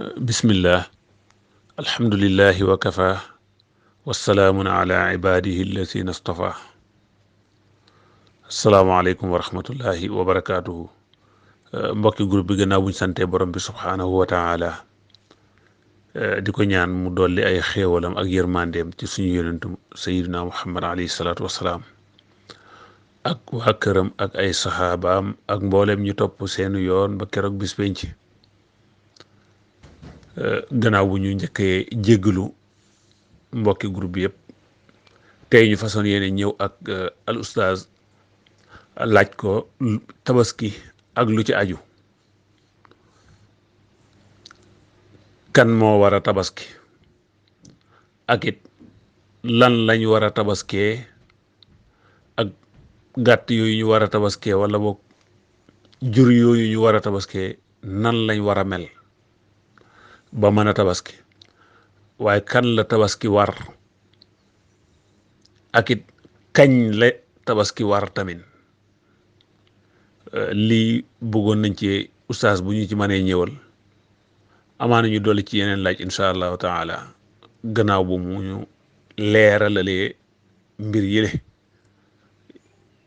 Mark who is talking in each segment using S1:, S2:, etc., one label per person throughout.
S1: bismillah alhamdulillahi wa kafa wasalaamun ala ibadihi allazina stafa asalaamaaleykum wa rahmatullahi wa barakaatuhu. mbokki groupe bi gannaaw buñ sante borom bi subhaanahu wa taala di ko ñaan mu dolli ay xéewalam ak yërmandeem ci suñu yonentu sayidina muhammad alayhi salaatu wasalaam ak waa këram ak ay saxaabaam ak mboolem ñu topp seenu yoon ba keroog bis penc. gannaaw bu ñu njëkkee jéggalu mbokki groupe bi yëpp tey ñu façon yéene ñëw ak al oustaz laaj ko tabaski ak lu ci aju, kan moo war a tabaski ak it lan lañ war a tabaskee ak gàtt yooyu ñu war a tabaskee wala boog jur yooyu ñu war a tabaskee nan lañ war a mel ba mën a tabaski, waaye kan la tabaski war ak it kañ la tabaski war tamit. lii bëggoon nañ ci oustaz bu ñu ci mënee ñëwal, amaana ñu dolli ci yeneen laaj incha allahu taala gannaaw bu mu ñu leeralalee mbir yële.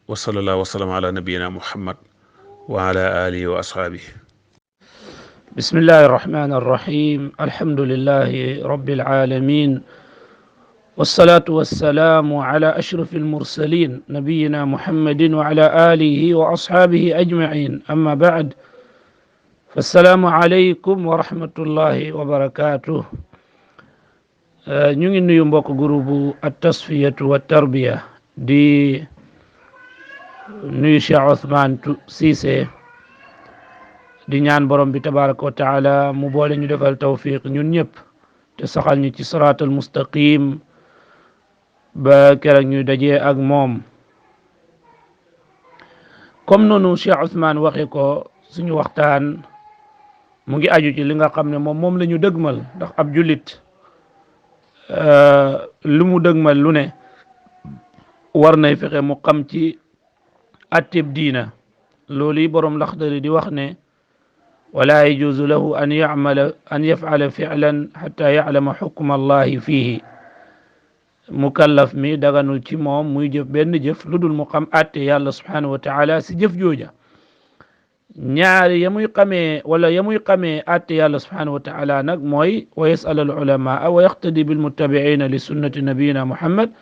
S1: wa sallallahu wa sallam ala nabiyina muhammad wa ala alihi wa ashaabihi.
S2: بسم الله الرحمن الرحيم الحمد لله رب العالمين والصلاة والسلام على أشرف المرسلين نبينا محمد وعلى آله وأصحابه أجمعين أما بعد فالسلام عليكم ورحمة الله وبركاته. ñu ngi nuyu mbokk groupe at-tasfiyatu wa tarbiya di nuyu Cheikh Ousmane Cissé di ñaan borom bi tabaraka wa taala mu boole ñu defal tawfiq ñun ñëpp te saxal ñu ci siraatal mustaqim ba keroog ñu dajee ak moom. comme noonu Cheikh Ousmane waxe ko suñu waxtaan mu ngi aju ci li nga xam ne moom la ñu dëgmal, ndax ab jullit lu mu dëgmal lu ne war nay fexe mu xam ci atteb diina. loolu yi borom Laxdari di wax ne ولا يجوز له أن يفعل فعلا حتى يعلم حكم الله فيه. mukallaf mi daganul ci moom muy jëf benn jëf lu dul mu xam atte yàlla subhanahu wa taala si jëf jooja. ñaari ya muy xamee atte yàlla subhanahu wa taala nag mooy wa yasal al ulamaa wa yaqtadi bil muttabiina li sunnati nabiyina muhammad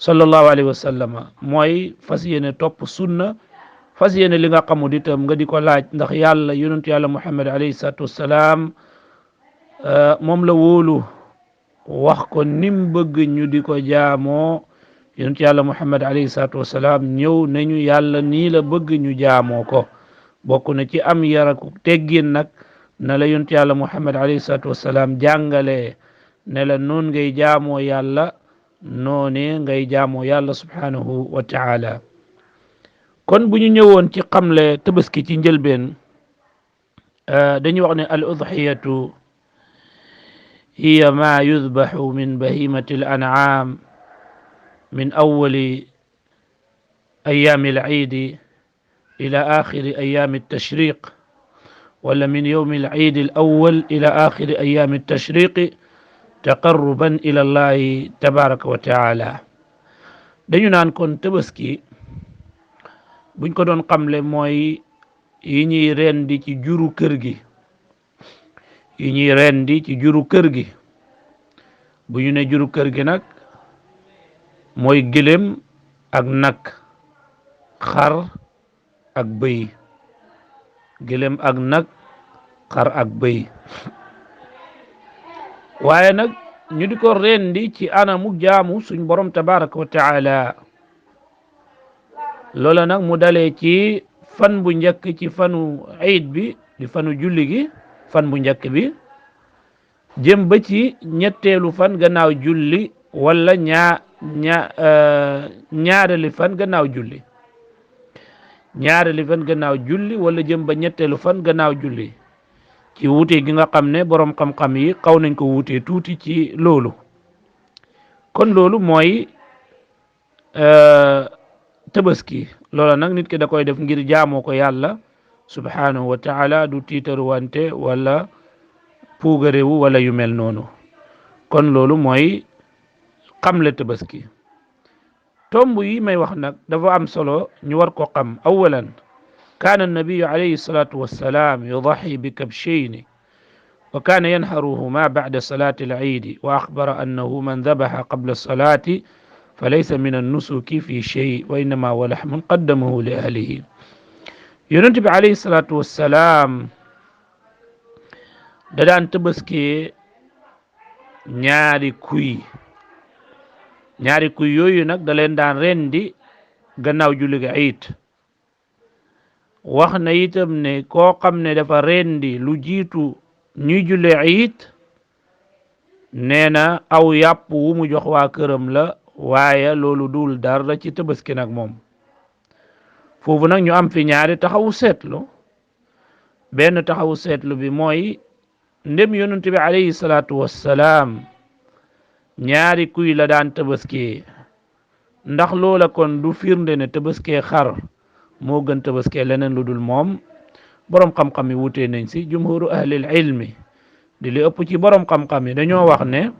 S2: sallallahu alayhi wa sallama, mooy fas yéene topp sunna, fas yéene li nga xamul itam nga di ko laaj, ndax yàlla yonentu yàlla muhammad alayhi salatu wassalaam moom la wóolu wax ko nim bëgg ñu di ko jaamoo. yonentu yàlla muhammad alayhi salatu wassalaam ñëw nañu yàlla nii la bëgg ñu jaamoo ko. bokk na ci am yaraku teggin nag na la yonentu yàlla muhammad alayhi salatu wassalaam jàngalee ne la noon ngay jaamoo yàlla noone ngay jaamoo yàlla subhanahu wa taala. kon bu ñu ñëwoon ci xamle tabaski ci njëlbeen dañuy wax ne al udhiyatu hiya ma yudbahu min bahimati al an'am min awwali ayami al iidi ila akhiri ayami al tashriq wala min yawmi al iidi al awwal ila akhiri ayami al tashriq taqarruban ila allahi tabaraka wa taala. dañu naan kon tabaski buñ ko doon xamle mooy yi ñuy rendi ci juru kër gi, bu ñu ne juru kër gi nag mooy gëléem ak nag, xar ak bëy. gëléem ak nag, xar ak bëy. waaye nag ñu di ko rendi ci anamu jaamu suñ borom tabaraka wa taala. loola nag mu dalee ci fan bu njëkk ci fanu iid bi di fanu julli gi, fan bu njëkk bi jëm ba ci ñetteelu fan gannaaw julli wala ñaareelu fan gannaaw julli, wala jëm ba ñetteelu fan gannaaw julli, ci wuute gi nga xam ne borom xam-xam yi xaw nañ ko wuute tuuti ci loolu. kon loolu mooy tabaski. loola nag nit ki da koy def ngir jaamoo ko yàlla subhanahu wa taala, du tiitaru wante wala puugarewu wala yu mel noonu kon loolu mooy xamle tabaski tomb yi may wax nag dafa am solo ñu war ko xam awalan كان النبي عليه الصلاة والسلام يضحي بكبشين وكان ينحرهما بعد صلاة العيد وأخبر أنه من ذبح قبل الصلاة فليس من النسك في شيء وإنما هو لحم قدمه لأهله يونتبي عليه الصلاة والسلام ددان تبسكي ñaari kuy yooyu nag da leen daan rendi gannaaw julli ga ayit wax na itam ne koo xam ne dafa rendi lu jiitu ñuy julle ayit nee na aw yàpp wu mu jox waa këram la waaye loolu dul dara ci tabaski nag moom foofu nag ñu am fi ñaari taxawu seetlu benn taxawu seetlu bi mooy ndem yonent bi alayhi salaatu wassalaam ñaari kuy la daan tabaski ndax loola kon du firnde ne tabaski xar moo gën tabaski leneen lu dul moom borom xam-xam yi wutee nañ si jumhuru ahlil ilmi di li ëpp ci borom xam-xam yi dañoo wax ne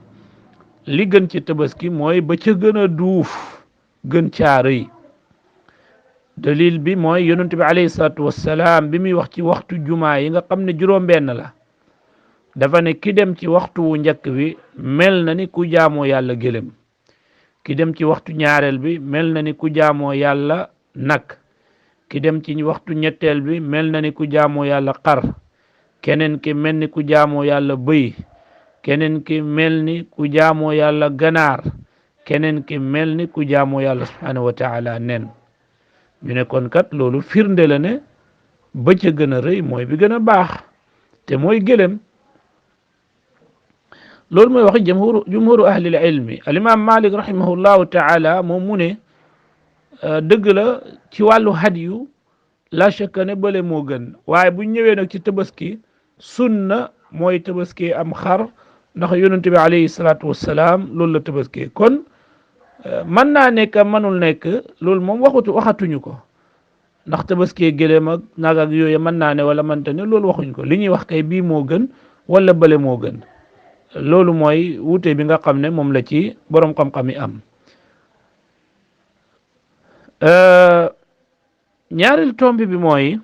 S2: li gën ci tabaski mooy ba ca gën a duuf gën caa rëy dalil bi mooy yonent bi alayhi salaatu wassalaam bi muy wax ci waxtu jumaa yi nga xam ne juróom-benn la dafa ne ki dem ci waxtu wu njëkk bi mel na ni ku jaamoo yàlla gëlëm ki dem ci waxtu ñaareel bi mel na ni ku jaamoo yàlla nag ki dem ci waxtu ñetteel bi mel na ni ku jaamoo yàlla xar keneen ki mel ni ku jaamoo yàlla bëy keneen ki mel ni ku jaamoo yàlla ganaar keneen ki mel ni ku jaamoo yàlla subhanahu wa taala nen ñu ne kon kat loolu firnde la ne ba ca gën a rëy mooy bi gën a baax te mooy gëlëm loolu mooy waxi jumhuru ahlil ilmi alimam malik rahimahullahu taala moom mu ne dëgg la ci wàllu hadiyu la shakka ne bële moo gën waaye bu ñëwee nag ci tabaski sunna mooy tabaski am xar ndax yonent bi alayhi salaatu wassalaam loolu la tabaski kon mën naa nekk mënul nekk loolu moom waxatuñu ko ndax tabaski gëléem ak nag ak yooyu mën naa ne wala mënta ne loolu waxuñ ko li ñuy wax kay bii moo gën wala bële moo gën loolu mooy wuute bi nga xam ne moom la ci borom xam-xam yi am ñaareel tomb bi mooy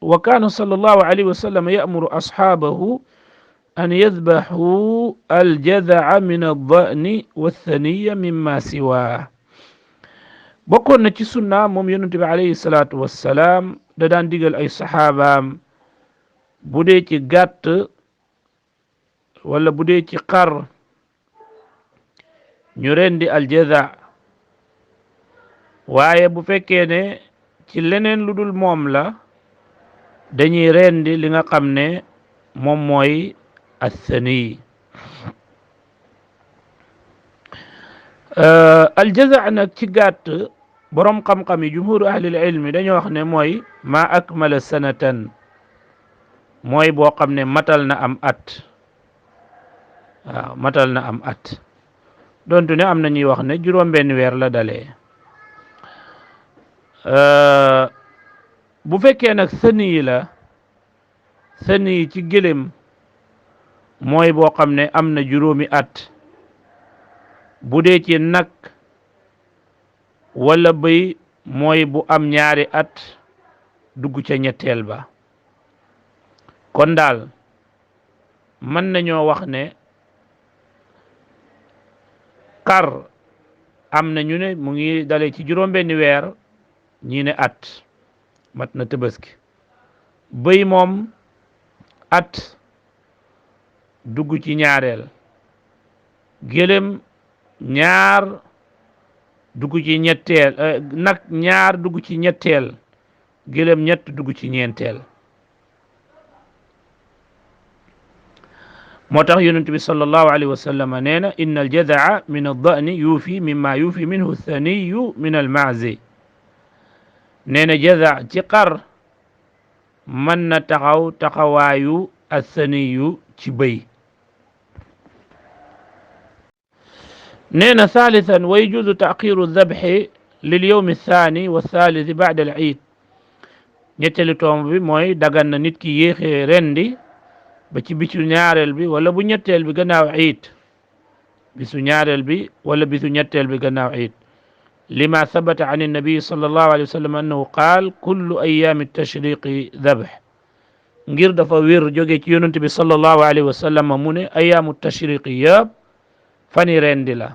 S2: wa kaana sallallahu alayhi wa sallam ya'muru ashaabahu an yadbaxu aljadaa min aldani walthaniya mimma siwa bokkoon na ci sunna moom yonent bi alayhi salaatu wassalaam da daan digal ay saxaabaam bu dee ci gàtt wala bu dee ci xar ñu rendi aljada waaye bu fekkee ne ci leneen lu dul moom la dañuy rendi li nga xam ne moom mooy athani aljaza nag ci gàtt borom xam-xam yi jumhuru ahlil ilmi dañoo wax ne mooy ma akmala sanatan mooy boo xam ne matal na am at waaw matal na am at dontu ne am na ñuy wax ne juróom-benn weer la dalee bu fekkee nag sëni la sëni ci gëlëm mooy boo xam ne am na juróomi at bu dee ci nag wala bëy mooy bu am ñaari at dugg ca ñetteel ba kon daal mën nañoo wax ne xar am na ñu ne mu ngi dale ci juróom-benni weer ñii ne at mat na tabaski bëy moom at dugg ci ñaareel gëlëm ñaar dugg ci ñetteel nag ñaar dugg ci ñetteel gëlëm ñett dugg ci ñeenteel moo tax yonent bi sallallahu alayhi wa sallam nee na inna aljadaa min aldani yuufi mimma yuufi minhu thaniyu min almaazi nee na jadaa ci xar mën na taxaw taxawaayu athaniyu ci bëy nee na thalithan wa yajuzu taxiru aldabxi lilyawmi althani walthalith bacda alciid ñetteelu tomb bi mooy dagan na nit ki yéexee rendi ba ci bisu ñaareel bi wala bu ñetteel bi gannaaw iid bisu ñaareel bi wala bisu ñetteel bi gannaaw iid lima thabata an annabi sallallahu alayhi wa sallam annahu qaal kullu ayaami tashriqi dabh ngir dafa wér jóge ci yonent bi sallallahu alayhi wa sallam mu ne ayaamu tashriqi yëpp fani rendi la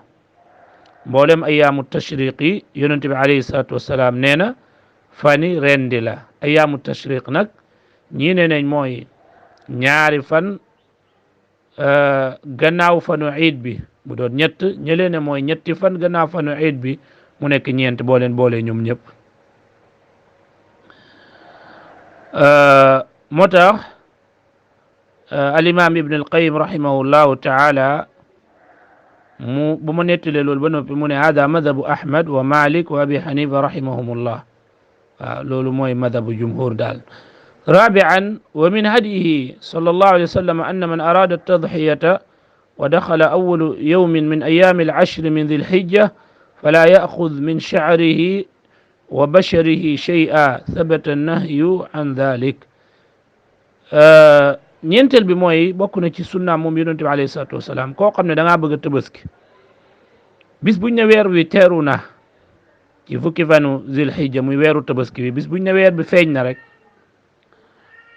S2: mboolem ayaamu tashriqi yonent bi alayhi salatu wasalaam nee na fani rendi la ayaamu tashriq nag ñii ne nañ mooy ñaari fan gannaaw fanu iid bi mu doon ñett ñëlee ne mooy ñetti fan gannaaw fanu iid bi mu nekk ñeent boo leen boole ñoom ñëpp moo tax alimam ibn alqayim rahimahullahu taala bu ma nettalee loolu ba noppi mu ne hada madhabu ahmad wa malik wa abi hanifa rahimahumullah waaw loolu mooy madhabu jumhur daal رابعا ومن هديه صلى الله عليه وسلم أن من أراد التضحية ودخل أول يوم من أيام العشر من ذي الحجة فلا يأخذ من شعره وبشره شيئا ثبت النهي عن ذلك ñeenteel bi mooy bokk na ci sunna moom yonent bi alayhi salaatu wasalaam koo xam ne da ngaa bëgg a tabaski bis buñ ne weer wi teeru na ci fukki fanu zil hijja muy weeru tabaski bi bis buñ ne weer bi feeñ na rek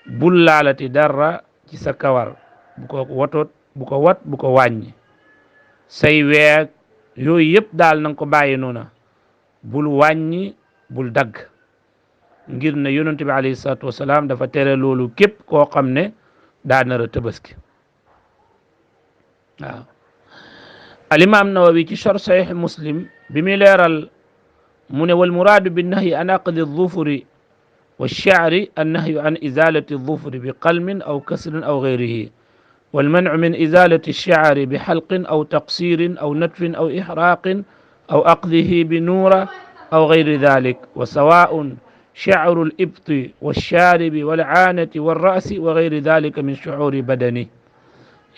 S2: bul laalati dara ci sa kawar bu ko watot bu ko wat bu ko wàññi say weeg yooyu yëpp daal na nga ko bàyyi noona bul wàññi bul dagg ngir ne yonent bi alayhi salaatu wasalaam dafa tere loolu képp koo xam ne daa nar a tabaski waaw alimam nawawi ci sharh sahih muslim bi muy leeral mu ne wal muraadu bi nahyi an aqdi dhufuri والشعر النهي عن إزالة الظفر بقلم أو كسر أو غيره والمنع من إزالة الشعر بحلق أو تقصير أو نتف أو إحراق أو أقذه بنورة أو غير ذلك وسواء شعر الإبط والشارب والعانة والرأس وغير ذلك من شعور بدنه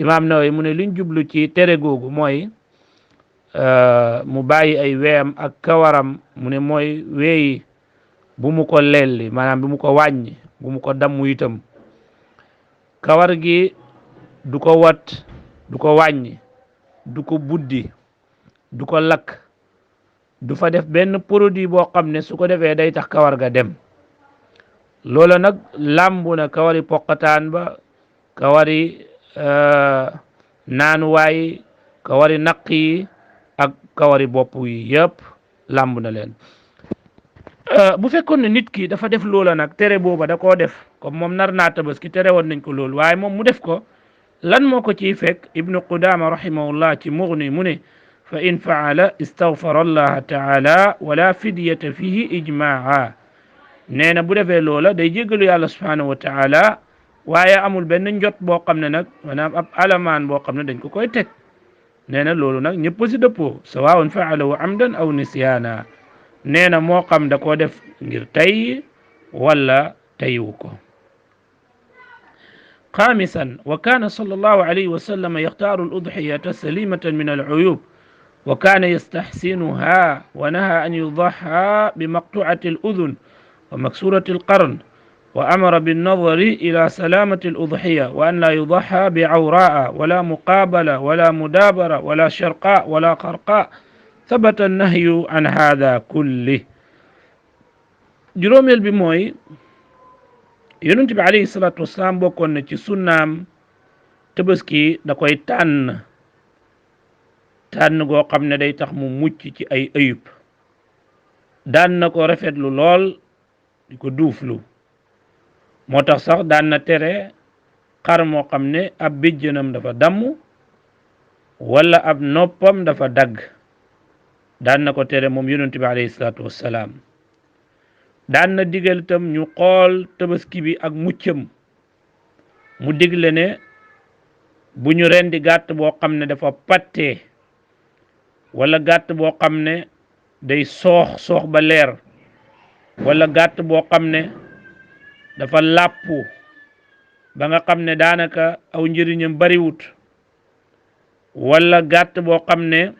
S2: إمام نووي من لين جبلو تي ترغوغ موي مباي أي ويم أكورم من موي وي bu mu ko lelli maanaam bu mu ko wàññi bu mu ko damm itam kawar gi du ko wat du ko wàññi du ko buddi du ko lakk du fa def benn produit boo xam ne su ko defee day tax kawar ga dem loola nag làmbu na kawari poqataan ba kawari naanuwaay kawari naq yi ak kawari bopp yi yëpp làmbu na leen bu fekkoon ne nit ki dafa def loola nag tere booba da koo def comme moom nar naa tabaski tere woon nañ ko loolu waaye moom mu def ko lan moo ko ciy fekk ibnu qudama rahimahullah ci mughni mu ne fa in faala istaghfara allaha taala wala fidyata fihi ijmaa nee na bu defee loola day jéggalu yàlla subhanahu wa taala waaye amul benn njot boo xam ne nag maanaam ab alamaan boo xam ne dañ ko koy teg nee na loolu nag ñëpp si dëppoo sawaun faalahu amdan aw nisyaana nee na moo xam da koo def ngir tay wala tayiwu ko خامسا وكان صلى الله عليه وسلم يختار الأضحية سليمة من العيوب وكان يستحسنها ونهى أن يضحى بمقطوعة الأذن ومكسورة القرن وأمر بالنظر إلى سلامة الأضحية وأن لا يضحى بعوراء ولا مقابلة ولا مدابرة ولا شرقاء ولا خرقاء ثبت النهي عن هذا كله juróomeel bi mooy yonent bi alayhi salaatu wasalaam bokkoon na ci sunnaam tabaski da koy tànn goo xam ne day tax mu mucc ci ay ayub daan na ko rafetlu lool di ko duuflu moo tax sax daan na tere xar moo xam ne ab bijjanam dafa damm wala ab noppam dafa dagg daan na ko tere moom yonent bi alayhi salaatu wassalaam daan na digal itam ñu xool tabaski bi ak muccam mu digle ne bu ñu rendi gàtt boo xam ne dafa pattee wala gàtt boo xam ne day soox ba leer wala gàtt boo xam ne dafa làppu ba nga xam ne daanaka aw njëriñam bariwut wala gàtt boo xam ne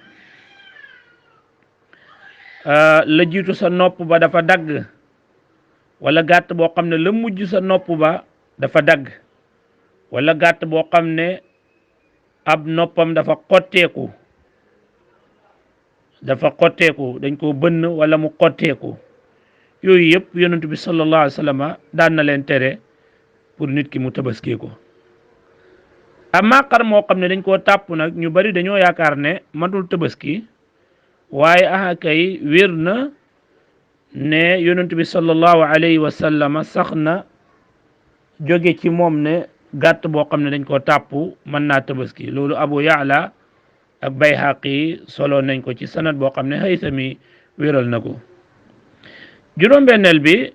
S2: la jiitu sa nopp ba dafa dagg wala gàtt boo xam ne la mujj sa nopp ba dafa dagg wala gàtt boo xam ne ab noppam dafa xotteeku dañ koo bënn wala mu xotteeku yooyu yëpp yonent bi sallallahu alayhi wa sallam daan na leen tere pour nit ki mu tabaskee ko amma xar moo xam ne dañ koo tàpp nag ñu bari dañoo yaakaar ne matul tabaski waaye kay wér na ne yonent bi sallallahu alayhi wa sallam sax na jóge ci moom ne gàtt boo xam ne dañ koo tàpp mën naa tabaski loolu Abu Ya'la ak Bayhaqi solo nañ ko ci sanad boo xam ne Haythami wéral na ko juróom-benneel bi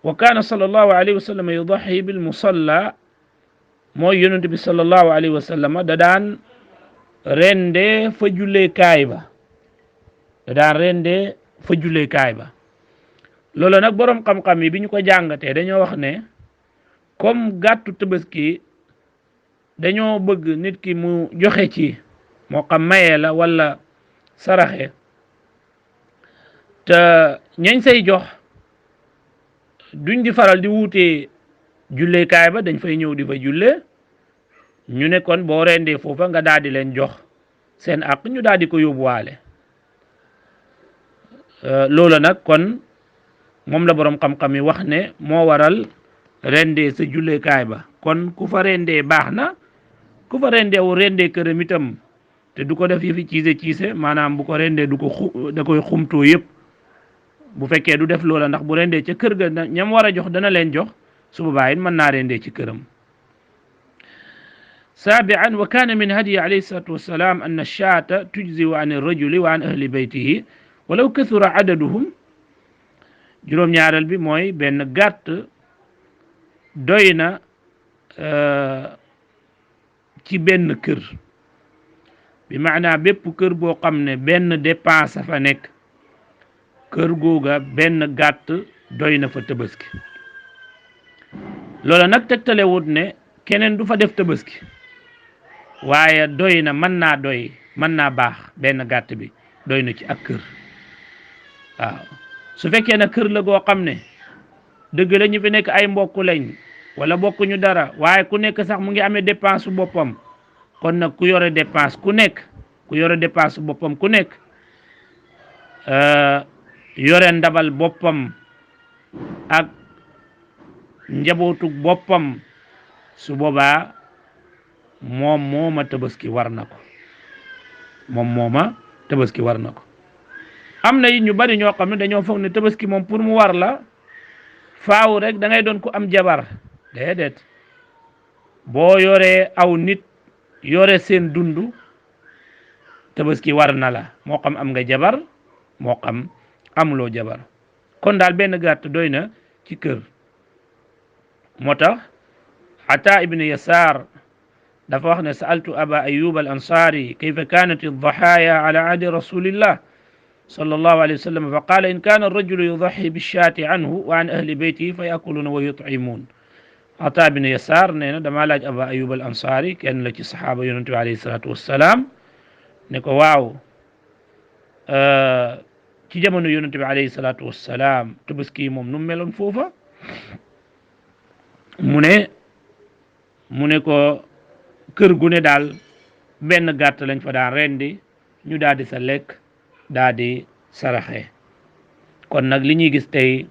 S2: wa kaana sallallahu alayhi wa sallam yudahi bil musalla mooy yonent bi sallallahu alayhi wa sallam da daan rende fa julleekaay ba loolu nag boroom xam-xam yi bi ñu ko jàngatee dañoo wax ne comme gàttu tabaski dañoo bëgg nit ki mu joxe ci moo xam maye la wala saraxe te ñañ say jox duñ di faral di wuutee julleekaay ba dañ fay ñëw di fa julle ñu ne kon boo rendee foofa nga daal di leen jox seen àq ñu daal di ko yóbbuwaale loolu nag kon moom la boroom xam-xam yi wax ne moo waral rendee sa julleekaay ba kon ku fa rendee baax na ku fa rendee këram itam te du ko def yëfi ciise maanaam bu ko rendee da koy xumtoo yëpp bu fekkee du def loola ndax bu rendee ca kër ga ñam war a jox dana leen jox su boobaa it mën naa rendee ci këram saabian wa kaana min hadiyi alayhi salatu wassalam anna shaata tujziu an irrajuli wa an ahli baytihi walaw kathura adaduhum juróom-ñaareel bi mooy benn gàtt doy na ci benn kër bi maanaa bépp kër boo xam ne benn dépense fa nekk kër googa benn gàtt doy na fa tabaski loola nag tegtalewut ne keneen du fa def tabaski waaye doy na mën naa baax benn gàtt bi doy na ci ak kër waaw su fekkee ne kër la goo xam ne dëgg la ñu fi nekk ay mbokk lañ wala bokkuñu dara waaye ku nekk sax mu ngi amee dépense su boppam kon nag ku yore dépense boppam ku nekk yore ndabal boppam ak njabootu boppam su boobaa moom mooma tabaski war na ko am na yi ñu bari ñoo xam ne dañoo foog ne tabaski moom pour mu war la faaw rek da ngay doon ku am jabar déedéet boo yoree aw nit yore seen dundu tabaski war na la moo xam am nga jabar moo xam amuloo jabar kon daal benn gàtt doy na ci kër moo tax Ata ibn Yasar dafa wax ne sa'altu aba ayub al ansari kayfa kanat ad-dhahaya ala ahdi rasulillah sallallahu alayhi wa sallam fa qala in kana ar-rajulu yudahhi bish-shati anhu wa an ahli baytihi fa yakuluna wa yut'imun Ata ibn Yasar nee na dama laaj aba ayub al ansari kenn la ci saxaaba yonente bi alayhi salatu wassalam ne ko waaw ci jamono yonente bi alayhi salatu wassalam tabaski moom nu meloon foofa mu ne ko kër gu ne daal benn gàtt lañ fa daan rendi ñu daal di sa lekk daal di saraxe kon nag li ñuy gis tey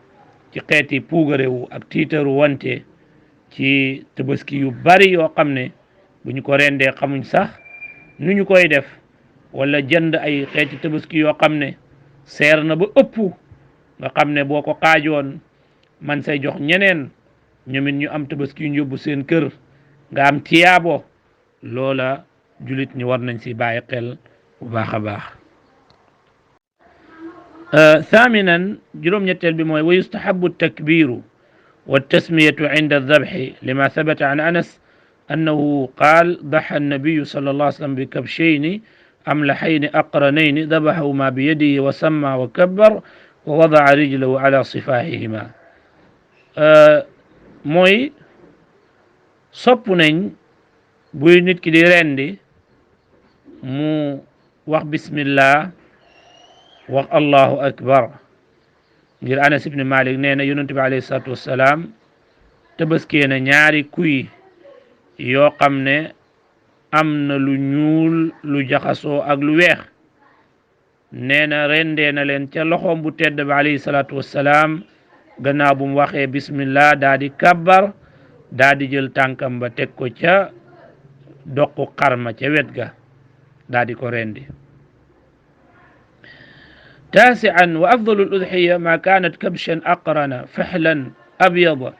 S2: ci xeeti puugarewu ak tiitaru wante ci tabaski yu bari yoo xam ne bu ñu ko rendee xamuñ sax nu ñu koy def wala jënd ay xeeti tabaski yoo xam ne seer na ba ëpp nga xam ne boo ko xaajoon man say jox ñeneen ñoomit ñu am tabaski yu yóbbu seen kër nga am tiyaabo loola julit ñi war nañ si bàyyi xel bu baax a baax ثامنا جروم ñetteel bi mooy wa yustahabu التكبير والتسمية عند الذبح لما ثبت عن أنس أنه قال ضحى النبي صلى الله عليه وسلم بكبشين أملحين أقرنين ذبحهما بيده وسمى وكبر ووضع رجله على صفاحهما mooy sopp nañ buy nit ki di rendi mu wax bismillah wax allahu akbar ngir Anas ibn Malik nee na yonent bi alayhi salatu wassalam tabaskee na ñaari kuy yoo xam ne am na lu ñuul lu jaxasoo ak lu weex nee na rendee na leen ca loxoom bu tedd ba alayhi salaatu wassalaam gannaaw bu mu waxee bismillah daa di kabbar daa di jël tànkam ba teg ko ca doqu xarma ca wet ga daa di ko rendi تاسعا وأفضل الأضحية ما كانت كبشا أقرن فحلا أبيض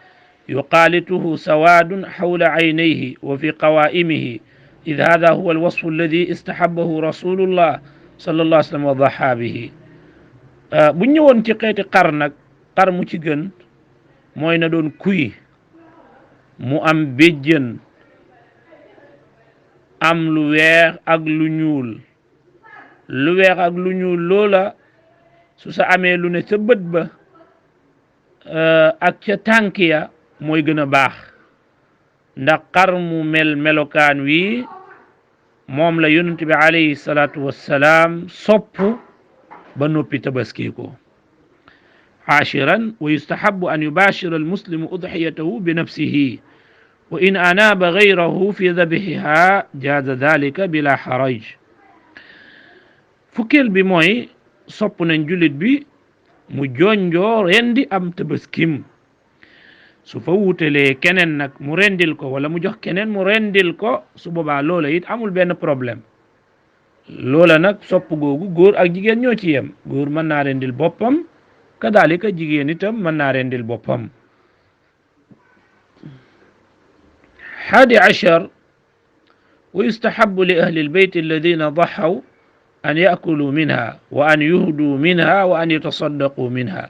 S2: يقالته سواد حول عينيه وفي قوائمه إذ هذا هو الوصف الذي استحبه رسول الله صلى الله عليه وسلم وضحى به bu ñëwoon ci xeeti xar nag xar mu ci gën mooy na doon kuy mu am béjjën am lu weex ak lu ñuul lu weex ak lu ñuul loola su sa amee lu ne ca bët ba ak ca tànk ya mooy gën a baax ndax xar mu mel melokaan wi moom la yonent bi alayhi salaatu wassalaam sopp ba noppi tabaski ko عاشرا ويستحب أن يباشر المسلم أضحيته بنفسه وإن أناب غيره في ذبحها جاز ذلك بلا حرج fukkeel bi mooy sopp nañ jullit bi mu jonjoo rendi am tabaskim su fa wuutelee keneen nag mu rendil ko wala mu jox keneen mu rendil ko su boobaa loola it amul benn problème loola nag sopp googu góor ak jigéen ñoo ci yem góor mën naa rendil boppam kadalika jigéen itam mën naa rendil boppam 11 ويستحب لأهل البيت الذين ضحوا أن يأكلوا منها وأن يهدوا منها وأن يتصدقوا منها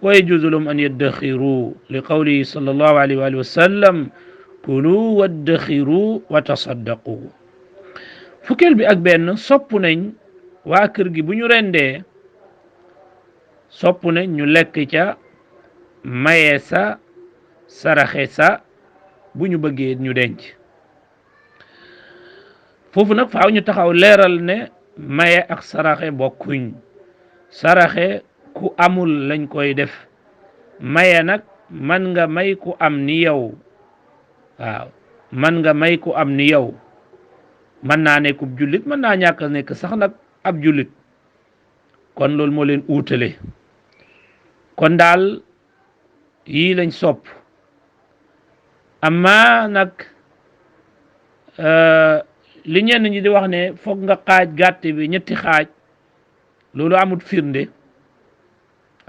S2: ويجوز لهم أن يدخروا لقوله صلى الله عليه وآله وسلم كلوا وادخروا وتصدقوا fukkeel bi ak benn sopp nañ waa kër gi bu ñu rendee sopp nañ ñu lekk ca maye sa saraxe sa bu ñu bëggee ñu denc foofu nag faaw ñu taxaw leeral ne maye ak saraxe bokkuñ saraxe ku amul lañ koy def maye nag man nga may ku am ni yow waaw man nga may ku am ni yow mën naa nekk ab jullit mën naa ñàkk a nekk sax nag ab jullit kon loolu moo leen uutale kon daal yii lañ sopp amma nag li ñenn ñi di wax ne foog nga xaaj gàtt bi ñetti xaaj loolu amut firnde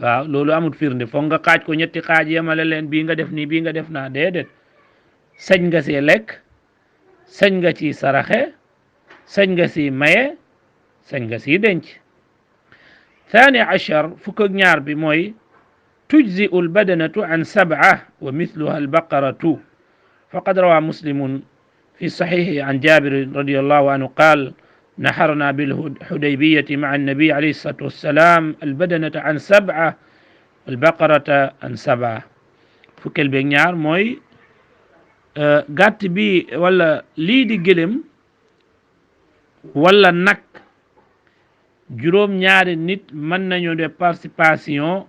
S2: waaw loolu amut firnde foog nga xaaj ko ñetti xaaj yemale leen bii nga def nii bii nga def naa déedéet sañ nga si lekk sañ nga ci saraxe sañ nga si maye sañ nga si denc 12 fukk ak ñaar bi mooy تجزئ البدنة عن 7 ومثلها البقرة فقد روى مسلم في صحيحه عن جابر رضي الله عنه قال نحرنا بالحديبية مع النبي عليه الصلاة والسلام البدنة عن 7 والبقرة عن 7 fukkeel beeg ñaar mooy gàtt bi wala lii di gëlëm wala nag juróom ñaari nit mën nañu de participation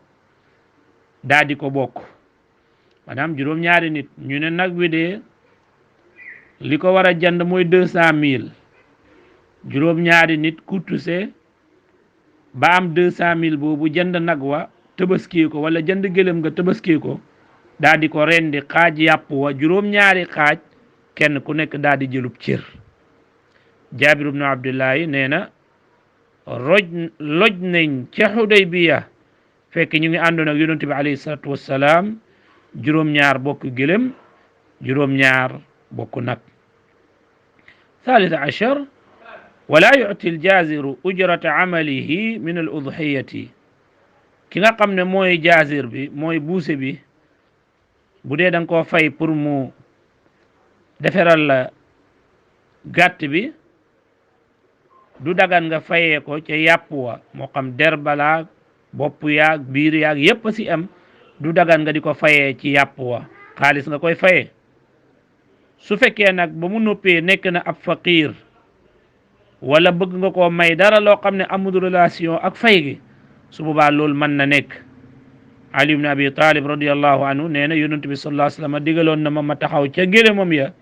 S2: daa di ko bokk maanaam juróom ñaari nit ñu ne nag wi de li ko war a jënd mooy 200,000 juróom ñaari nit ku tuse ba am 200,000 boobu jënd nag wa tëbaskee ko wala jënd gëlëm nga tëbaskee ko daa di ko rendi xaaj yàpp wa juróom ñaari xaaj kenn ku nekk daa di jëlub cër Jaabir ibnu Abdullahi nee na loj nañ ca Xudaybiya fekk ñu ngi àndoon ak yonent bi alayhi salaatu wassalaam juróom ñaar bokk gëlëm juróom ñaar bokk nag 13 ولا يعطي الجازر أجرة عمله من الأضحية ki nga xam ne mooy jaazir bi mooy buuse bi bu dee da nga koo fay pour mu defaral la gàtt bi du dagan nga fayee ko ca yàpp wa moo xam der balaag bopp yaag biir yaag yépp si am du dagan nga di ko fayee ci yàpp wa xaalis nga koy fayee su fekkee nag ba mu noppee nekk na ab faqir wala bëgg nga koo may dara loo xam ne amul relation ak fay gi su boobaa loolu mën na nekk Ali ibn Abi Talib radiyallahu anhu nee na yonent bi sallallahu alayhi wa sallam digaloon na ma taxaw ca gëlëmam ya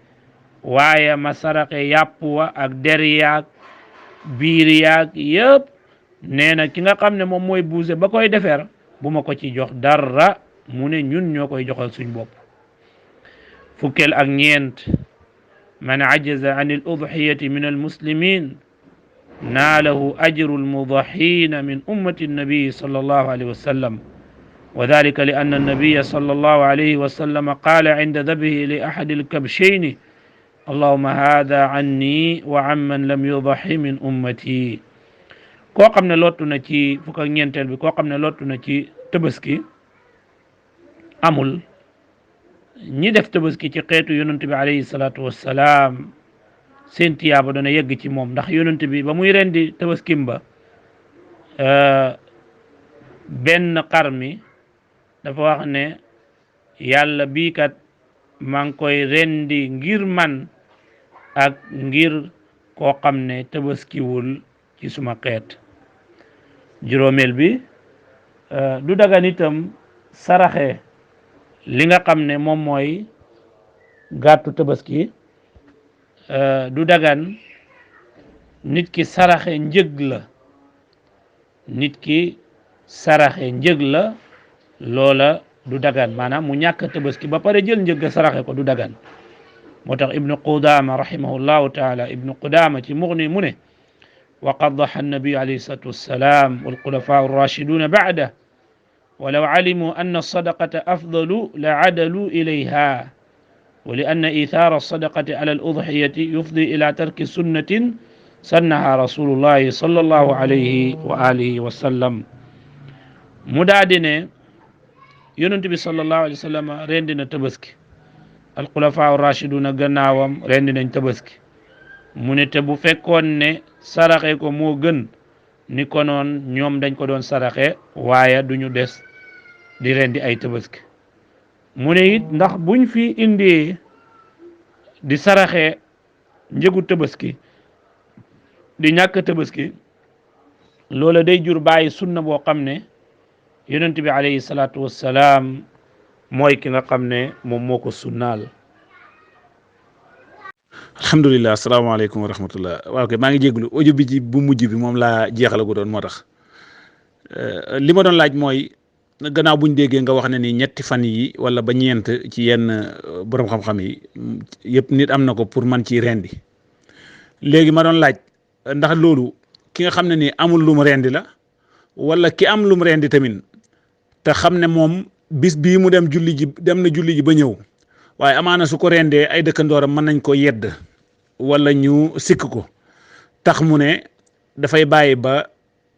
S2: waaye ma saraxe yàpp wa ak der yaag biir yaag yëpp nee na ki nga xam ne moom mooy buuse ba koy defar bu ma ko ci jox dara mu ne ñun ñoo koy joxal suñ bopp fukkeel ak ñeent man ajaza an al udhiyati min al muslimin naalahu ajru al mudahin min ummati النبي صلى الله عليه وسلم وذلك لأن النبي صلى الله عليه وسلم قال عند ذبحه لأحد الكبشين اللهم هذا عني وعمن لم يضحي من أمتي koo xam ne lottu na ci fukk ak ñeenteel bi koo xam ne lottu na ci tabaski amul ñi def tabaski ci xeetu yonent bi alayhi salaatu wassalaam seen tiyaaba dana yegg ci moom ndax yonent bi ba muy rendi tabaskim ba benn xar mi dafa wax ne yàlla bii kat maa ngi koy rendi ngir man ak ngir koo xam ne tabaskiwul ci suma xeet juróomeel bi du dagan itam saraxe li nga xam ne moom mooy gàttu tabaski du dagan nit ki saraxe njëg la nit ki saraxe njëg la loola du dagan maanaam mu ñàkk tabaski ba pare jël njëg saraxe ko du dagan moo tax ibnu qudama rahimahullahu taala ibnu qudama ci mughni mu ne وقد ضحى النبي عليه الصلاة والسلام والخلفاء الراشدون بعده ولو علموا أن الصدقة أفضل لعدلوا إليها ولأن إيثار الصدقة على الأضحية يفضي إلى ترك سنة سنها رسول الله صلى الله عليه وآله وسلم مدادنة ينتبه صلى الله عليه وسلم رندنا تبسك الخلفاء الراشدون غناوم رندنا تبسك mu ne te bu fekkoon ne saraxe ko moo gën ni ko noon ñoom dañ ko doon saraxe waaye duñu des di rendi ay tabaski mu ne it ndax buñ fi indee di saraxe njëgu tabaski di ñàkk tabaski loola day jur bàyyi sunna boo xam ne yonent bi alayhi salaatu wassalaam mooy ki nga xam ne moom moo ko sunnaal.
S1: alhamdulilah asalaamaaleykum wa rahmatullah waaw kay maa ngi jégalu audio bi ci bu mujj bi moom laa jeexalagu doon moo tax li ma doon laaj mooy gannaaw buñ déggee nga wax ne ni ñetti fan yi wala ba ñeent ci yenn borom xam-xam yi yëpp nit am na ko pour man ci rendi léegi ma doon laaj ndax loolu ki nga xam ne ni amul lum rendi la wala ki am lum rendi tamit te xam ne moom bis bii mu dem na julli ji ba ñëw waaye amaana su ko rendee ay dëkkandooram mën nañ ko yedd wala ñu sikk ko tax mu ne dafay bàyyi ba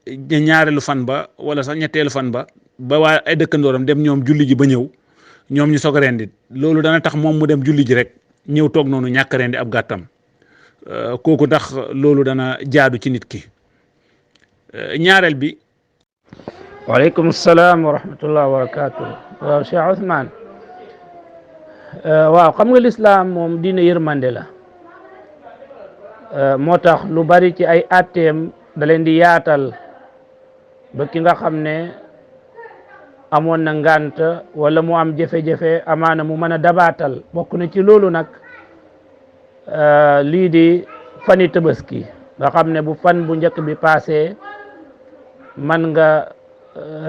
S1: ñaareelu fan ba wala sax ñetteelu fan ba waa ay dëkkandooram dem ñoom julli ji ba ñëw ñoom ñu soog a rendi loolu dana tax moom mu dem julli ji rek ñëw toog noonu ñàkk rendi ab gàttam kooku ndax loolu dana jaadu ci nit ki ñaareel bi.
S2: waaleykum salaam wa rahmatullah wa barakatuh. waaw Cheikh Ousmane waaw xam nga lislaam moom diine yërmande la moo tax lu bari ci ay atteem da leen di yaatal ba ki nga xam ne amoon na ngant wala mu am jafe-jafe amaana mu mën a dabaatal bokk na ci loolu nag lii di fani tabaski nga xam ne bu fan bu njëkk bi passé man nga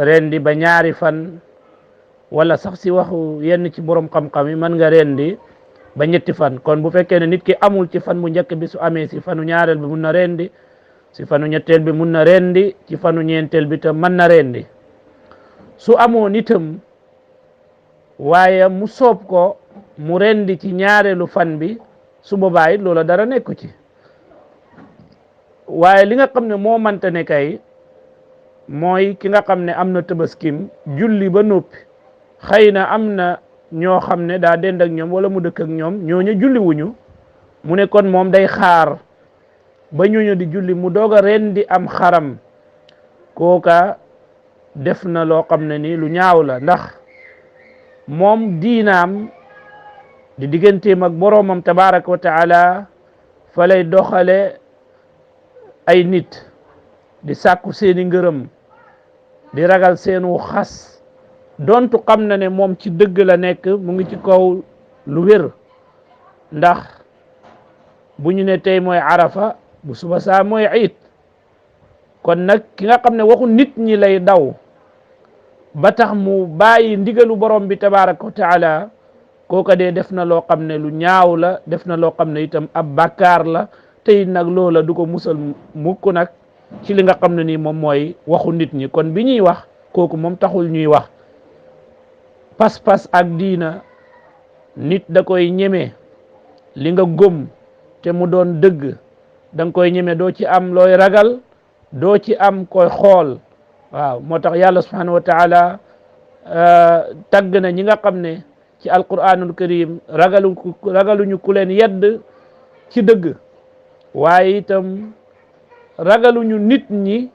S2: rendi ba ñaari fan wala sax si waxu yenn ci borom xam-xam yi mën nga rendi ba ñetti fan kon bu fekkee ne nit ki amul ci fan bu njëkk bi su amee si fanu ñaareel bi mun na rendi si fanu ñetteel bi mun na rendi ci fanu ñeenteel bi tam mën na rendi su amoon itam waaye mu soob ko mu rendi ci ñaareelu fan bi su boobaa it loola dara nekku ci waaye li nga xam ne moo mënta ne kay mooy ki nga xam ne am na tabaskim julli ba noppi xëy na am na ñoo xam ne daa dend ak ñoom wala mu dëkk ak ñoom ñooñu julli wuñu mu ne kon moom day xaar ba ñooñu di julli mu doog a rendi am xaram kooka def na loo xam ne ni lu ñaaw la ndax moom diinaam di digganteem ak boroomam tabaraka wa taala fa lay doxale ay nit di sàkku seeni ngërëm di ragal seenu xas dontu xam na ne moom ci dëgg la nekk mu ngi ci kaw lu wér ndax bu ñu ne tey mooy arafa bu suba saa mooy iid kon nag ki nga xam ne waxu nit ñi lay daw ba tax mu bàyyi ndigalu borom bi tabaraka wa taala kooka dee def na loo xam ne lu ñaaw la def na loo xam ne itam ab bàkkaar la tey nag loola du ko musal mukk nag ci li nga xam ne nii moom mooy waxu nit ñi kon bi ñuy wax kooku moom taxul ñuy wax pas-pas ak diina nit da koy ñeme li nga gëm te mu doon dëgg da nga koy ñeme doo ci am looy ragal doo ci am koy xool waaw moo tax yàlla subhanahu wa taala tagg na ñi nga xam ne ci alquranul karim ragaluñu ku leen yedd ci dëgg waaye itam ragaluñu nit ñi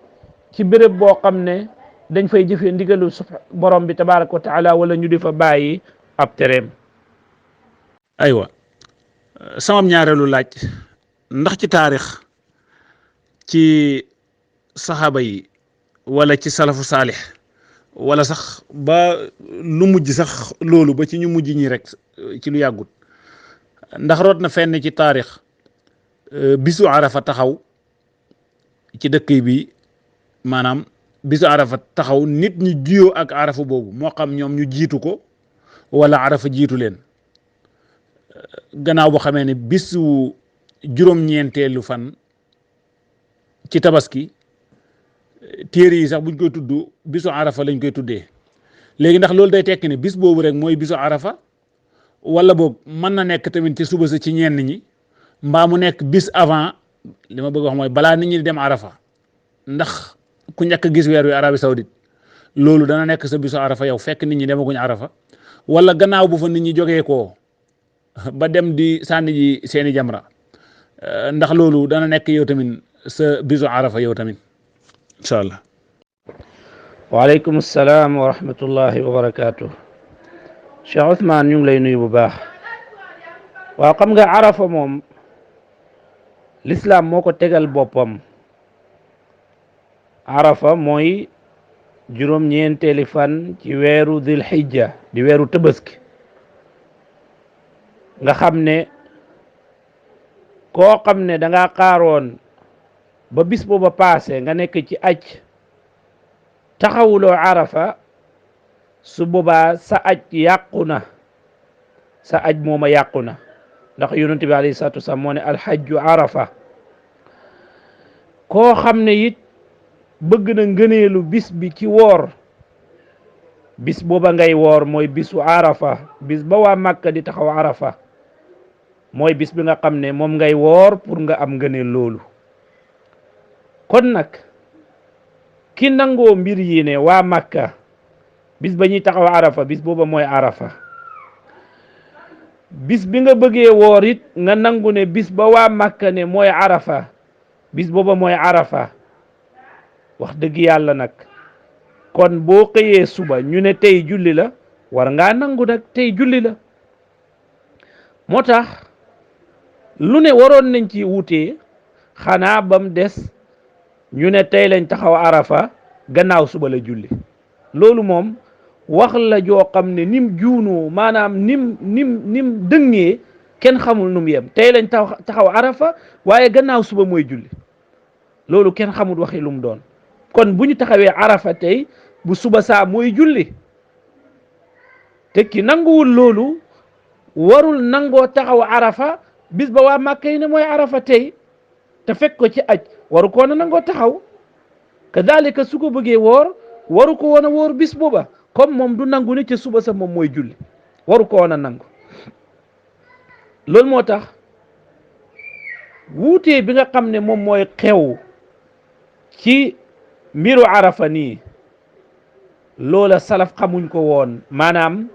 S2: ci béréb boo xam ne dañ fay jëfee ndigalu borom bi tabaraka wa taala wala ñu di fa bàyyi ab tereem.
S1: aywa samam ñaareelu laaj ndax ci taarix ci saxaaba yi wala ci salafu saalix wala sax ba lu mujj sax loolu ba ci ñu mujj ñi rek ci lu yàggut ndax root na fenn ci taarix bisu arafa taxaw ci dëkk bi maanaam bisu arafa taxaw nit ñi juyoo ak arafa boobu moo xam ñoom ñu jiitu ko wala arafa jiitu leen gannaaw boo xamee ne bisu juróom-ñeenteelu fan ci tabaski téere yi sax buñ koy tudd bisu arafa lañ koy tuddee léegi ndax loolu day tekki ne bis boobu rek mooy bisu arafa wala boog mën na nekk tamit ci suba sa ci ñenn ñi mbaa mu nekk bis avant li ma bëgg wax mooy balaa nit ñi di dem arafa ndax ku ñàkk gis weer wi Arabie Saoudite loolu dana nekk sa bisu arafa yow fekk nit ñi demaguñ arafa wala gannaaw bu fa nit ñi jógee koo ba dem di sànni ji seeni jamra ndax loolu dana nekk yow tamit sa bisu arafa yow tamit incha allah.
S2: waaleykum salaam wa rahmatullahi wa barakaatu. Cheikh Ousmane ñu ngi lay nuyu bu baax. waaw xam nga arafa moom l'islam moo ko tegal boppam. arafa mooy juróom-ñeenteeli fan ci weeru dil hijja di weeru tabaski nga xam ne koo xam ne da ngaa xaaroon ba bis booba paase nga nekk ci aj taxawuloo arafa su boobaa sa aj yàqu na sa aj mooma yàqu na ndax yonent bi alayhi salaatu wasalaam moo ne alhajju arafa koo xam ne it bëgg na ngëneelu bis bi ci woor bis booba ngay woor mooy bisu arafa bis ba waa Makka di taxaw arafa mooy bis bi nga xam ne moom ngay woor pour nga am ngëneel loolu kon nag ki nangoo mbir yi ne waa Makka bis ba ñuy taxaw arafa bis booba mooy arafa bis bi nga bëggee woor it nga nangu ne bis ba waa Makka ne mooy arafa bis booba mooy arafa wax dëgg yàlla nag kon boo xëyee suba ñu ne tey julli la war ngaa nangu nag tey julli la moo tax lu ne waroon nañ ci wutee xanaa bam des ñu ne tey lañ taxaw arafa gannaaw suba la julli loolu moom wax la joo xam ne nim juunoo maanaam nim dëngee kenn xamul num yem tey lañ taxaw arafa waaye gannaaw suba mooy julli loolu kenn xamul waxi lum doon kon bu ñu taxawee arafa tey bu suba saa mooy julli te ki nanguwul loolu warul nangoo taxaw arafa bis ba waa Màkka yi ne mooy arafa tey te fekk ko ci aj waru ko woon a nangoo taxaw kadalika su ko bëggee woor waru ko woon a woor bis booba comme moom du nangu ne ca suba sa moom mooy julli waru ko woon a nangu loolu moo tax wuutee bi nga xam ne moom mooy xew ci mbiru arafa nii loola salaf xamuñ ko woon maanaam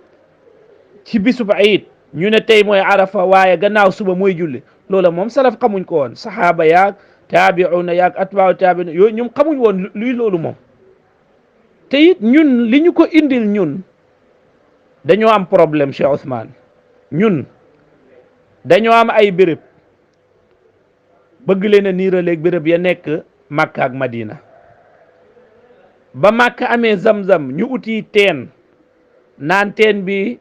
S2: ci bisub iid ñu ne tey mooy arafa waaye gannaaw suba mooy julli loola moom salaf xamuñ ko woon saxaaba yaag taabiuna yaag atbaaw taabiuna yooyu ñoom xamuñ woon luy loolu moom te it ñun li ñu ko indil ñun dañoo am problème Cheikh Ousmane ñun dañoo am ay béréb bëgg leen a niiraleeg béréb ya nekk Makka ak Madina ba Makka amee zam-zam ñu uti teen naan teen bi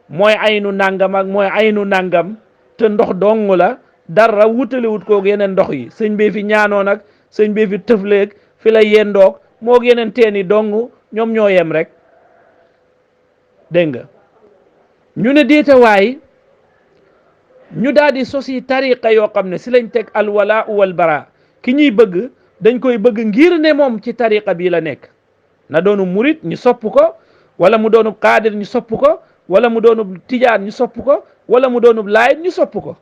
S2: mooy aynu nangam ak mooy aynu nangam te ndox dong la dara wutalewut koog yeneen ndox yi sëñ bee fi ñaanoon ak sëñ bee fi tëfleeg fi la yendoog moog yeneen teen yi dong ñoom ñoo yem rek dégg nga ñu ne déetawaay ñu daal di sosi tariqa yoo xam ne si lañ teg alwala wal bara ki ñuy bëgg dañ koy bëgg ngir ne moom ci tariqa bii la nekk na doonu murit ñu sopp ko wala mu doonub qaadir ñu sopp ko wala mu doonub tijaan ñu sopp ko wala mu doonub laayit ñu sopp ko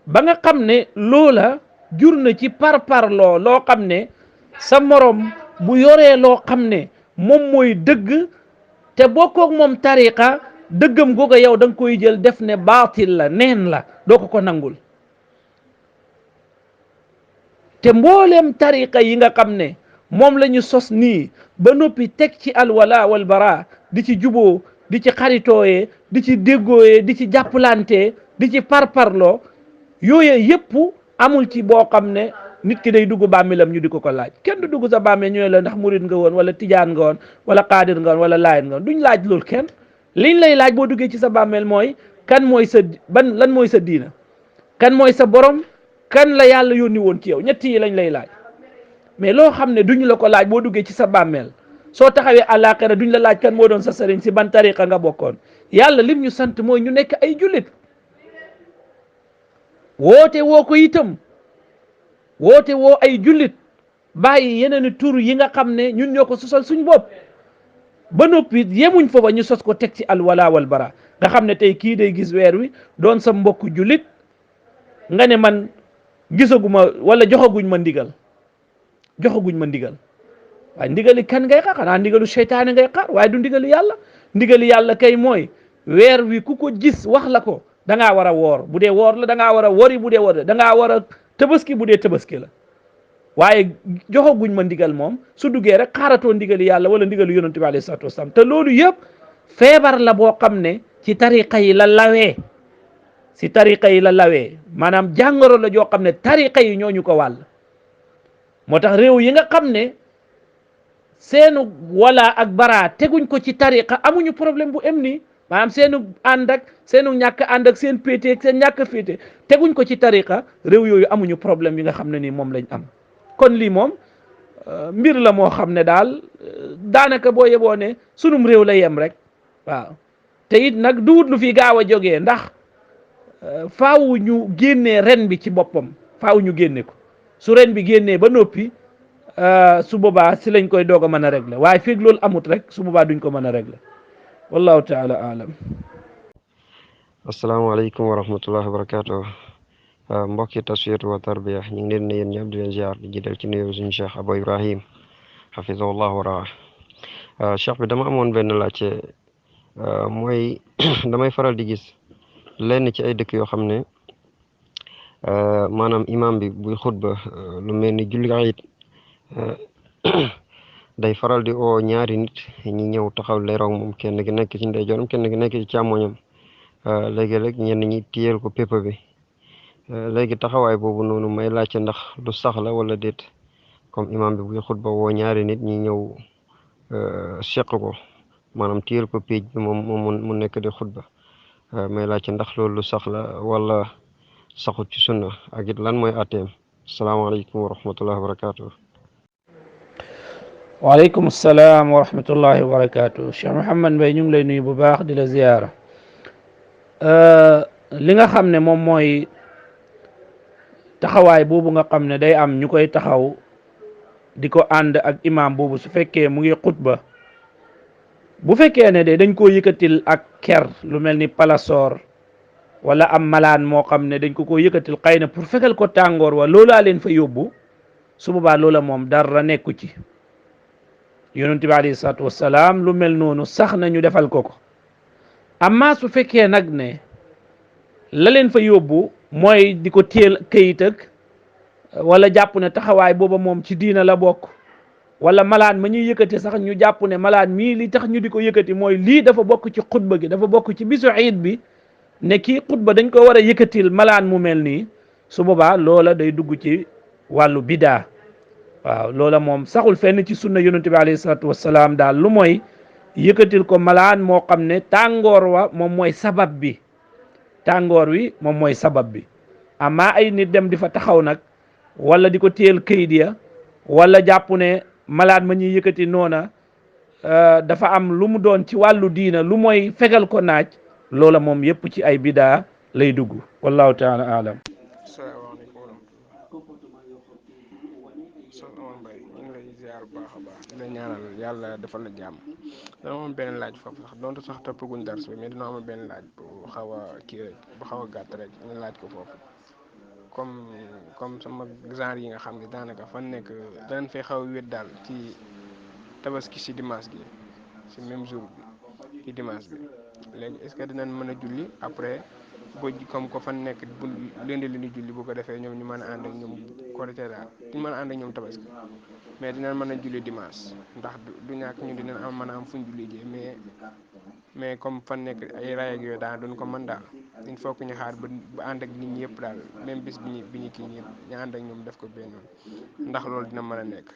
S2: ba nga xam ne loola jur na ci parparloo loo xam ne sa morom bu yoree loo xam ne moom mooy dëgg te bokkoog moom tariqa dëggam googa yow da nga koy jël def ne baatil la neen la doo ko nangul te mbooleem tariqa yi nga xam ne moom la ñu sos nii ba noppi teg ci alwala wal bara di ci juboo di ci xaritooyee di ci déggooyee di ci jàppalantee di ci parparloo yooye yëpp amul ci boo xam ne nit ki day dugg bàmmeelam ñu di ko laaj kenn du dugg sa bàmmeel ñu ne la ndax murid nga woon wala tijaan nga woon wala qaadir nga woon wala laayit nga woon duñ laaj loolu kenn liñ lay laaj boo duggee ci sa bàmmeel mooy kan mooy sa lan mooy sa diina kan mooy sa borom kan la yàlla yónni woon ci yow ñett yi lañ lay laaj mais loo xam ne duñ la ko laaj boo duggee ci sa bàmmeel soo taxawee àllaaxira duñ la laaj kan moo doon sa sëriñ si ban tariqa nga bokkoon yàlla lim ñu sant mooy ñu nekk ay jullit woote woo ko itam woote woo ay jullit bàyyi yeneen tur yi nga xam ne ñun ñoo ko sosal suñ bopp ba noppi yemuñ foofa ñu sos ko teg ci alwala wal bara nga xam ne tey kii day gis weer wi doon sa mbokk jullit nga ne man gisaguma wala joxaguñ ma ndigal waaye ndigali kan ngay xaar xanaa ndigalu seytaane ngay xaar waaye du ndigali yàlla kay mooy weer wi ku ko gis wax la ko da ngaa war a woor bu dee woor la da ngaa war a wori bu dee wor da ngaa war a tabaski bu dee tabaski la waaye joxaguñ ma ndigal moom su duggee rek xaaratoo ndigali yàlla wala ndigalu yonent bi alayhi salaatu wasalaam te loolu yëpp feebar la boo xam ne ci tariqa yi la lawee maanaam jàngoro la joo xam ne tariqa yi ñooñu ko wàll moo tax réew yi nga xam ne seenu wala ak bara teguñ ko ci tariqa amuñu problème bu em nii maanaam seenu ànd ak seenu ñàkk ànd ak seen péete ak seen ñàkk féete teguñ ko ci tariqa réew yooyu amuñu problème yi nga xam ne nii moom lañ am kon lii moom mbir la moo xam ne daal daanaka boo yeboo ne sunum réew la yem rek waaw te it nag duwut lu fi gaaw a jógee ndax faaw ñu génnee ren bi ci boppam faaw ñu génne ko su ren bi génnee ba noppi su boobaa si lañ koy doog a mën a régler waaye feeg loolu amut rek su boobaa duñ ko mën a régler wallahu taala alam.
S3: asalaamaaleykum wa rahmatullahi wa barakatuh mbokki tasfiya wa tarbiya ñu ngi leen ne yéen ñëpp di leen ziar di jiital ci nuyoo suñu Cheikh Abou Ibrahim hafizahullah wa raa Cheikh bi dama amoon benn laajte mooy damay faral di gis lenn ci ay dëkk yoo xam ne maanaam imam bi buy xutba lu mel ni julli ayit day faral di oo ñaari nit ñi ñëw taxaw leeroog moom kenn gi nekk ci ndeyjooram kenn gi nekk ci càmmoñam léegi-léeg ñenn ñi téyel ko pépp bi léegi taxawaay boobu noonu may laajte ndax lu sax la wala déet comme imam bi buy xutba woo ñaari nit ñi ñëw seq ko maanaam téyel ko péej bi moom mu nekk di xutba may laajte ndax loolu lu sax la wala saxut ci sunna ak it lan mooy atteem asalaamaaleykum wa rahmatullahi wa barakatuh.
S2: waaleykum salaam wa rahmatullahi wa barakatuh. Cheikh Mouhamed Mbaye ñu ngi lay nuyu bu baax di la ziyaara li nga xam ne moom mooy taxawaay boobu nga xam ne day am ñu koy taxaw di ko ànd ak imam boobu su fekkee mu ngi xutba bu fekkee ne de dañ koo yëkkatil ak ker lu mel ni palasor wala am malaan moo xam ne dañ ko yëkkatil xëy na pour fekkal ko tàngoor wa loolaa leen fa yóbbu su boobaa loola moom dara nekku ci yonent bi alayhi salaatu wassalaam lu mel noonu sax na ñu defal ko amma su fekkee nag ne la leen fa yóbbu mooy di ko téel këyit ak wala jàpp ne taxawaay booba moom ci diina la bokk wala malaan ma ñuy yëkkati sax ñu jàpp ne malaan mii li tax ñu di ko yëkkati mooy lii dafa bokk ci xutba gi dafa bokk ci bisu iid bi ne kii xutba dañ ko war a yëkkatil malaan mu mel nii su boobaa loola day dugg ci wàllu bidaa waaw loola moom saxul fenn ci sunna yonente bi alayhi salaatu wassalaam daal lu mooy yëkkatil ko malaan moo xam ne tàngoor wa moom mooy sabab bi tàngoor wi moom mooy sabab bi amma ay nit dem di fa taxaw nag wala di ko téyel këyit ya wala jàpp ne malade ma ñuy yëkkati noona dafa am lu mu doon ci wàllu diina lu mooy fegal ko naaj loola moom yépp ci ay bidaa lay dugg wallahu taala alam.
S4: salaamaaleykum wa rahmatulah soxna Omar Mbaye ñu ngi lay ziar bu baax a baax di la ñaanal yàlla defal la jàmm dana amoon benn laaj foofu sax donte sax toppaguñ dars bi mais dina amoon benn laaj bu xaw a kii rek bu xaw a gàtt rek ñu laaj ko foofu comme sama genre yi nga xam ne daanaka fan nekk danañ fay xaw a wéet daal ci tabaski si dimanche gi si même jour bi ci dimanche bi léegi est-ce que dinañ mën a julli après ba comme ko fan nekk bu lundi li ñu julli bu ko defee ñoom ñu mën a ànd ak ñoom korité daal duñ mën a ànd ak ñoom tabaski mais dinañ mën a julli dimanche ndax du ñàkk ñu dinañ am mën a am fuñ julli jee mais comme fan nekk ay raay ak yooyu daal duñ ko mën daal il faut que ñu xaar ba ànd ak nit ñi yëpp daal même bis bi ñu kii ñëpp ñu ànd ak ñoom def ko benn ndax loolu dina mën a nekk.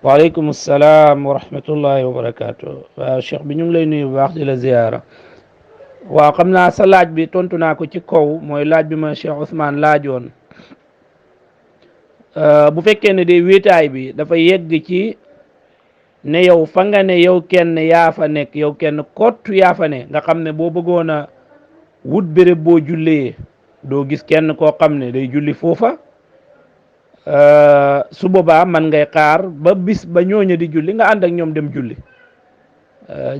S2: waaleykum salaam wa rahmatullahi wa barakaatu. waaw cheikh bi ñu ngi lay nuyu bu baax di la ziyaara. waaw xam naa sa laaj bi tontu naa ko ci kaw mooy laaj bi ma cheikh Ousmane laajoon bu fekkee ne de wéetaay bi dafa yegg ci ne yow fa nga ne yow kenn yaa fa nekk yow kenn kottu yaa fa ne nga xam ne boo bëggoon a wut béréb boo jullee doo gis kenn koo xam ne day julli foofa su boobaa man ngay xaar ba bis ba ñooña di julli nga ànd ak ñoom dem julli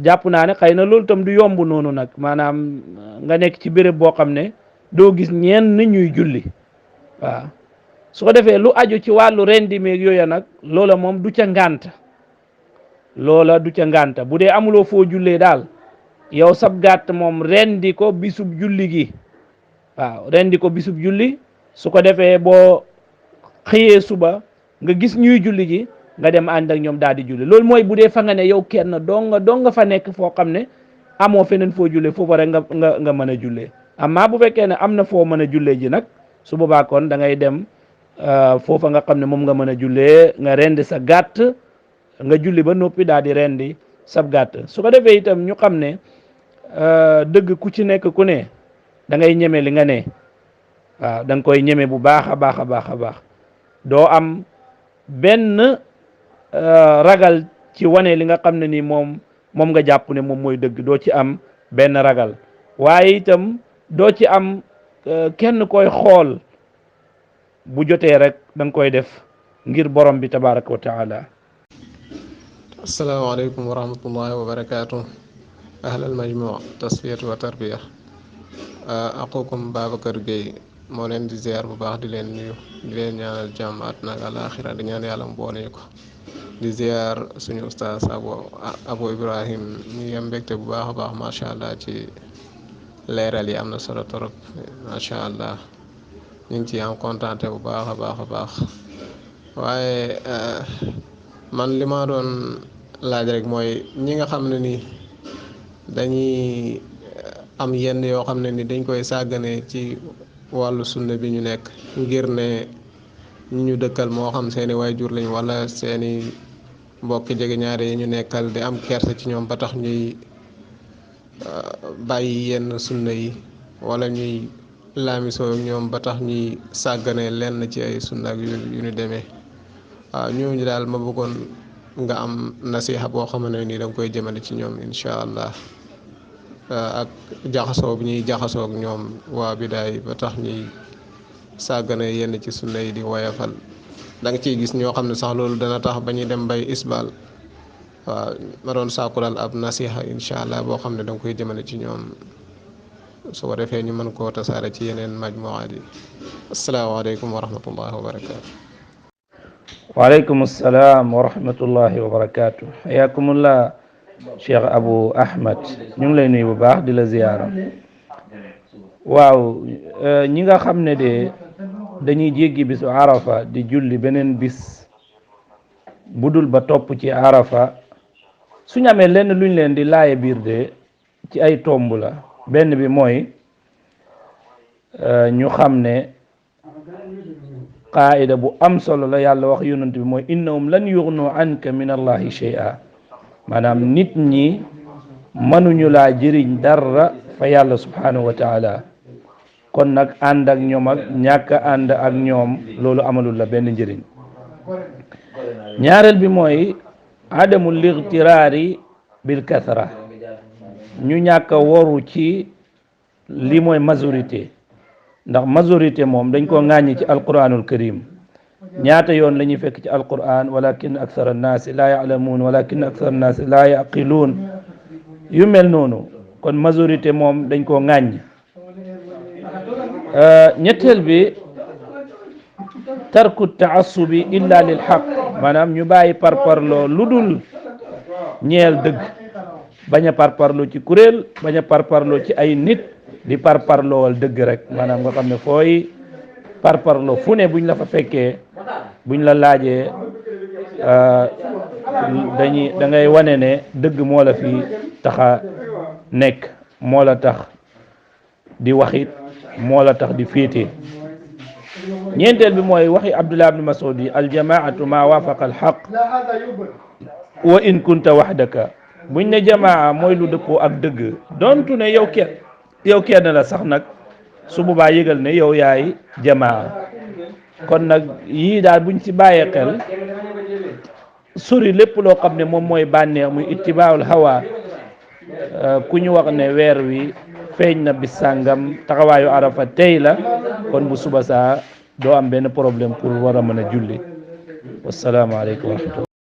S2: jàpp naa ne xëy na loolu tam du yomb noonu nag maanaam nga nekk ci béréb boo xam ne doo gis ñenn ñuy julli waaw su ko defee lu aju ci wàllu rendi meeg yooya nag loola moom du ca ngànt loola du ca ngànta bu dee amuloo foo jullee daal yow sab gàtt moom rendi ko bisub julli gi waaw rendi ko bisub julli su ko defee boo xëyee suba nga gis ñuy julli ji nga dem ànd ak ñoom daal di julli loolu mooy bu dee fa nga ne yow kenn dong nga fa nekk foo xam ne amoo feneen foo jullee foofa rek nga mën a jullee amma bu fekkee ne am na foo mën a jullee ji nag su boobaa kon da ngay dem foofa nga xam ne moom nga mën a jullee nga rendi sa gàtt nga julli ba noppi daal di rendi sab gàtt su ko defee itam ñu xam ne dëgg ku ci nekk ku ne da ngay ñeme li nga ne waaw da nga koy ñeme bu baax a baax a baax a baax doo am benn ragal ci wane li nga xam ne ni moom nga jàpp ne moom mooy dëgg doo ci am benn ragal waaye itam doo ci am kenn koy xool bu jotee rek da nga koy def ngir borom bi tabaraka wa taala.
S5: asalaamaaleykum wa rahmatullahi wa barakaatu. ahlal majmuu tasfiyatu wa tarbiya aqukum Babacar Gueye moo leen di ziar bu baax di leen nuyu di leen ñaanal jàmm àddina ak alaaxira di ñaan yàlla mu boole ko di ziar suñu ustaas Abu Ibrahim ñu yem mbégte bu baax a baax macha allah ci leeral yi am na solo torop macha allah ñu ngi ci am kontaante bu baax a baax a baax waaye man li ma doon laaj rek mooy ñi nga xam ne ni dañuy am yenn yoo xam ne ni dañ koy sàggane ci wàllu sunna bi ñu nekk ngir ne ñu dëkkal moo xam seeni waajur lañ wala seeni mbokki jege ñaare yi ñu nekkal di am kersa ci ñoom ba tax ñuy bàyyi yenn sunna yi wala ñuy laamisoo ñoom ba tax ñuy sàggane lenn ci ay sunna ak yu ñu demee waaw ñooñu daal ma bëggoon nga am nasiha boo xam ne nii da nga koy jëmale ci ñoom incha allah ak jaxasoo bi ñuy jaxasoo ak ñoom waa bidaay ba tax ñuy sàggane yenn ci sunna yi di woyafal da nga ciy gis ñoo xam ne sax loolu dana tax ba ñuy dem bay isbal waaw ma doon sàkku daal ab nasiha incha allah boo xam ne da nga koy jëmale ci ñoom su ko defee ñu mën koo tasaare ci yeneen majmuwaat yi asalaamaaleykum wa rahmatullahi wa barakaatu.
S2: waaleykum salaam wa rahmatullahi wa barakaatu. xayaakumullah Cheikh Abu Ahmad ñu ngi lay nuyu bu baax di la ziyaara. waaw ñi nga xam ne de dañuy jéggi bisu arafa di julli beneen bis budul ba topp ci arafa suñu amee lenn luñ leen di laaye biir de ci ay tomb la benn bi mooy ñu xam ne qaida bu am solo la yàlla wax yonent bi mooy innahum lan yughnu anka min allahi shay'a maanaam nit ñi mënuñu laa jëriñ dara fa yàlla subhanahu wa taala kon nag ànd ak ñoom ak ñàkk ànd ak ñoom loolu amalul la benn njëriñ ñaareel bi mooy adamul ligtiraari bil kathra ñu ñàkk a woru ci li mooy majorité ndax majorité moom dañ koo ŋàññi ci alquranul karim ñaata yoon la ñuy fekk ci alquran walakin akthar annaasi laa ya'lamuun walakin akthar annaasi laa yaqiluun yu mel noonu kon majorité moom dañ koo ŋàññ ñetteel bi tarku taassubi illa lil haq maanaam ñu bàyyi parparloo lu dul ñeel dëgg bañ a parparloo ci kuréel bañ a parparloo ci ay nit di parparloowal dëgg rek maanaam nga xam ne fooy parparloo fu ne buñ la fa fekkee buñ la laajee da ngay wane ne dëgg moo la fi taxa nekk moo la tax di waxit moo la tax di féete ñeenteel bi mooy waxi Abdullah ibn Mas'ud yi aljamaatu ma waafaqa alxaq wa in kunta waxdaka buñ ne jamaa mooy lu dëppoo ak dëgg dontu ne yow kenn la sax nag su boobaa yëgal ne yow yaay jamaa kon nag yii daal buñ ci bàyyee xel sori lépp loo xam ne moom mooy bànneex muy ittibaawul hawa ku ñu wax ne weer wi feeñ na bis sàngam taxawaayu arafa tey la kon bu suba saa doo am benn problème pour war a mën a julli wassalaamu aleykum wa rahmatullah